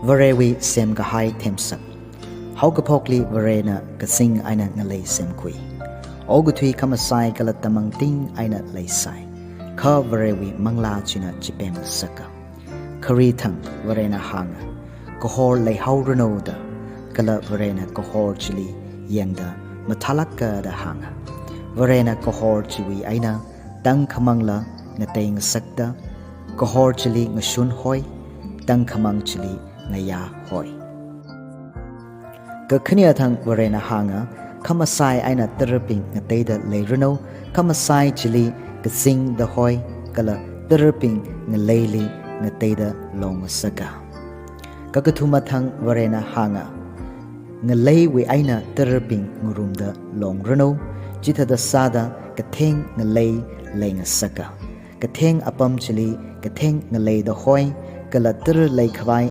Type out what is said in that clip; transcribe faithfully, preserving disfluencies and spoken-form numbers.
Varewui semkahai themsak. Haokaphokli Varena kazing eina ngalei semkhui. Okathui khamasai kala tamangting eina leisai. Kha Varewui manglā china chipemngasaka. Khari thang Varena hānga, kahor leihaoranu da, kala Varena kahor chili yangda mathālāka da hānga. Varena kahor chiwui eina tangkhamangla ngateingasakta, kahor chili ngashun hoi, tangkhamang chili ngayā hoi. Kakhane thang Varena hānga, khamasai eina tarabing ngateida leiranu, khamasai chili kazingda hoi, kala tarabing ngaleili ngateida longngasaka. Kakathuma thang Varena hānga, ngaleiwui eina tarabing ngarumda longranu, chithāda sāda katheng ngalei leingasaka. Katheng apam chili katheng ngaleida hoi, kala tara leikhavai